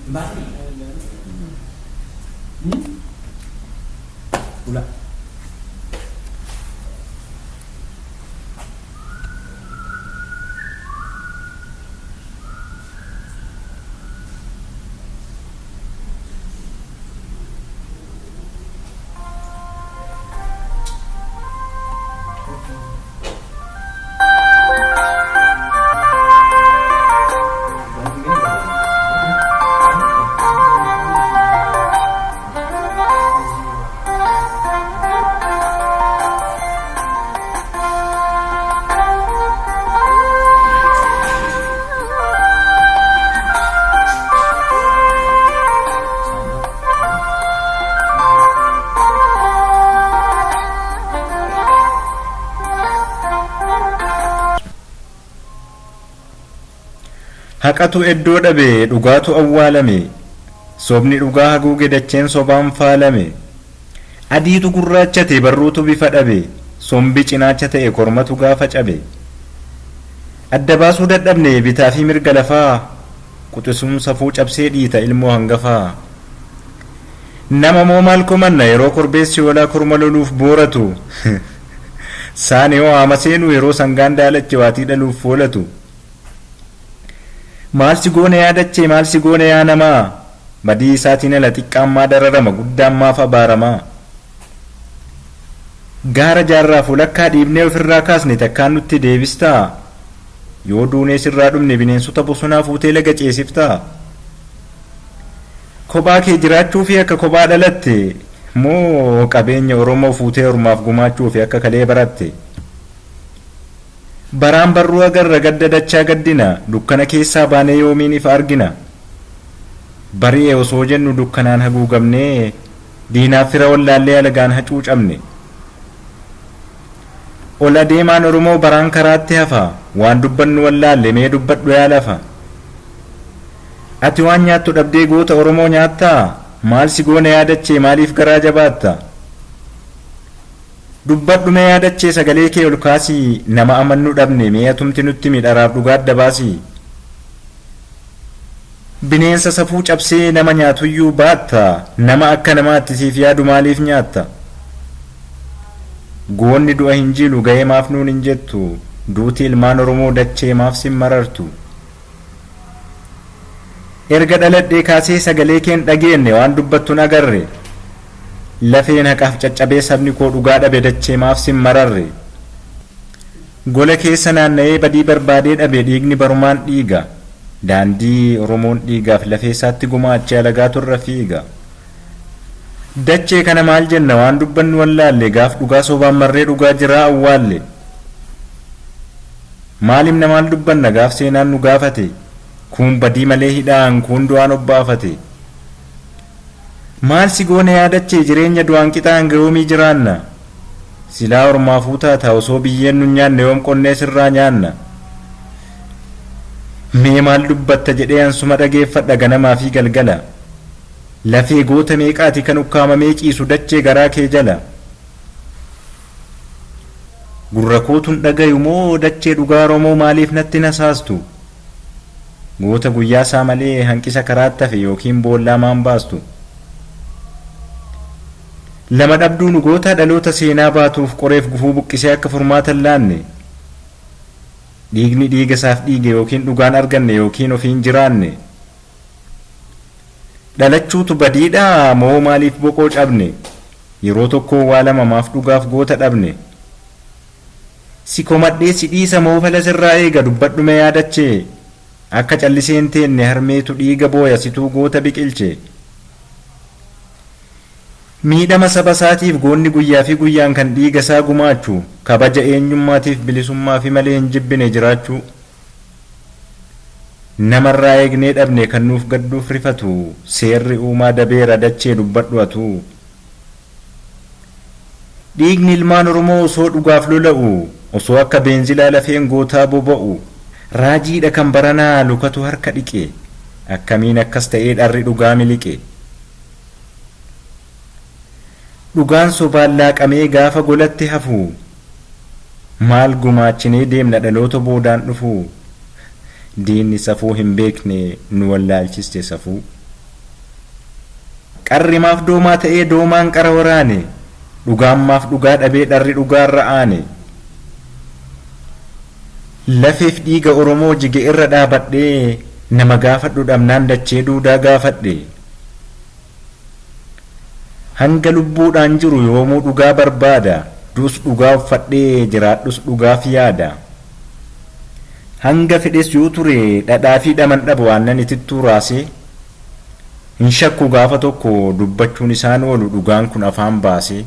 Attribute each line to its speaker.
Speaker 1: Hin baasne? Ula.
Speaker 2: Haqatu iddoo dhabe, dhugaatu awwaalame. Sobni dhugaa haguuge, dacheen sobaan faalame. Adiitu gurraachate, barruutu bifa dhabe. Sombi cinaacha ta'e, kormatu gaafa cabe. Adda baasuu dadhabne bitaa fi mirga lafaa. Quxisuun safuu cabsee dhiita ilmoo hangafaa. Nama moo maal komanna yeroo korbeessi hoolaa korma loluuf booratu? Saani hoo haama seenuu yeroo sangaan daalache waatii dhaluuf foolatu? Maal si goone yaa dachee, maal si goone yaa namaa? Badii isaatiin ala xiqqaan maa dararama, guddaan maaf abaaramaa? Gaara jaarraaf walakkaa dhiibnee ofirraa kaasne takkaan nutti deebistaa? Yoo duunee sirraa dhumne bineensota bosonaa fuutee laga ceesiftaa? Kophaa kee jiraachuu fi akka kophaa dhalatte moo qabeenya Oromoo fuutee ormaaf gumaachuu fi akka kalee baratte? Baraan barruu agarra gadda dachaa gaddina, dukkana keessaa baanee yoomiin ifa argina? Bari'e osoo jennu dukkanaan haguugamnee, diinaaf fira wallaallee alagaan hacuucamne. Ol adeemaan Oromoo baraan karaatti hafa, waan dubbannu wallaalle, mee dubbadhu yaa lafa. Ati waan nyaattu dhabdee goota Oromoo nyaattaa? Maal si goone yaa dachee, maaliif garaa jabaatta? Dubbadhu mee yaa dachee, sagalee kee ol kaasii, nama amannu dhabne, mee atumti nutti midharaaf dhugaa adda baasii. Bineensa safuu cabsee nama nyaatuyyuu baatta, nama akka namaatti siif yaadu maaliif nyaatta? Goonni du'a hin jiilu ga'ee maaf nuun hin jettu? Duuti ilmaan Oromoo dachee maaf sin marartu? Erga dhaladhee kaasee sagalee keen dhageenne, waan dubbattuun agarre. Lafeen haqaaf caccabee sabni koo dhugaa dhabe, dachee maaf sin mararre? Gola keessa naanna'ee badii barbaadee dhabe, dhiigni barumaan dhiiga. Daandii Oromoon dhiigaaf lafee isaatti gumaachee alagaatu irra fiiga. Dachee kana maal jenna, waan dubbannu wallaalle, gaaf dhugaa sobaan marree dhugaa jiraa awwaalle. Maal himna, maal dubbanna gaaf seenaan nu gaafate? Kuun badii malee hidhaan, kuun du'aan obbaafate. Maal si goone yaa dachee, jireenya du'aan qixaan yoomii jiraanna? Silaa ormaafuu taata osoo biyyeen nu nyaanne, yoom qonnee sirraa nyaanna? Mee maal dubbatta jedhee ansuma dhageeffadha ganamaa fi galgala. Lafee goota meeqaati kan ukkaamamee ciisu dachee garaa kee jala? Gurra kootuun dhagayu moo dachee dhugaa Oromoo maaliif natti nasaastu? Goota guyyaa isaa malee hanqisa karaatti hafe yookiin boollaa maan baastu? Lama dhabduu nu goota dhaloota seenaa baatuuf qoreef gufuu buqqisee akka furmaata hin laanne. Dhiigni dhiiga isaaf dhiige yookiin dhugaan arganne yookiin ofiin jiraanne. Dhalachuutu badiidhaa moo maaliif boqoo cabne? Yeroo tokko waa lama maaf dhugaaf goota dhabne? Si komadhee si dhiisa moo fala sirraa eega, dubbadhu mee yaa dachee? Akka callisee hin teenne harmeetu dhiiga booya, situu goota biqilche. Miidhama saba isaatiif goonni guyyaa fi guyyaan kan dhiiga isaa gumaachu, kabaja eenyummaatiif bilisummaa fi malee hin jibbine jiraachuu. Namarraa eegnee dhabne kan nuuf gadduuf rifatu, seerri uumaa dabeera, dachee dubbadhu atu. Dhiigni ilmaan Oromoo osoo dhugaaf lola'u, osoo akka beenzilaa lafeen gootaa boba'u, raajiidha kan baranaa lukatu harka dhiqe, akkamiin akkas ta'ee dharri dhugaa miliqe? Dhugaan sobaan laaqamee gaafa golatti hafu, maal gumaachinee deemna dhaloota boodaan dhufu? Diinni safuu hin beekne nu wallaalchiste safuu. Qarri maaf doomaa ta'ee doomaan qara waraane? Dhugaan maaf dhugaa dhabee dharri dhugaarra aane? Lafeef dhiiga Oromoo jige irra dhaabadhee nama gaafadhu dhabnaan dachee duudaa gaafadhe. Hanga lubbuudhaan jiru yoomuu dhugaa barbaada, duus dhugaa uffadhee jiraadhus dhugaaf yaada. Hanga fedhes yoo ture dhadhaa fi dhaman dhabu aannan itittuu raasee, hin shakku gaafa tokko dubbachuun isaan oolu dhugaan kun afaan baasee.